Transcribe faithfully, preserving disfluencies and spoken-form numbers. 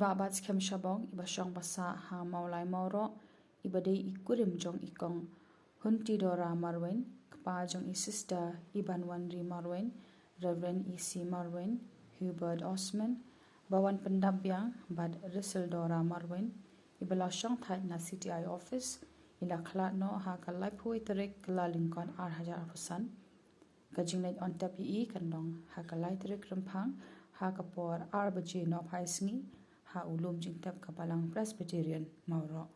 Bah Batskhem Shabong, iba shong basah ha Mawlai Mawroh, iba dei i kurim jong i Kong Huntidora Marwein, kpa jong i Sister Ibanwanri Marwein, Reverend E C Marwein, Hubert Osman, ba wan pyndap biang bad Risseldora Marwein, iba la shongthait na C T I office, i la khlad noh ha ka laiphew tarik Kyllalyngkot ar hajar arphew san. Ka jingleit on tep ïa i kan long ha ka lai tarik Rymphang, ha ka por ar baje nohphai sngi, ha u lum jingtep ka Balang Presbyterian Mawroh.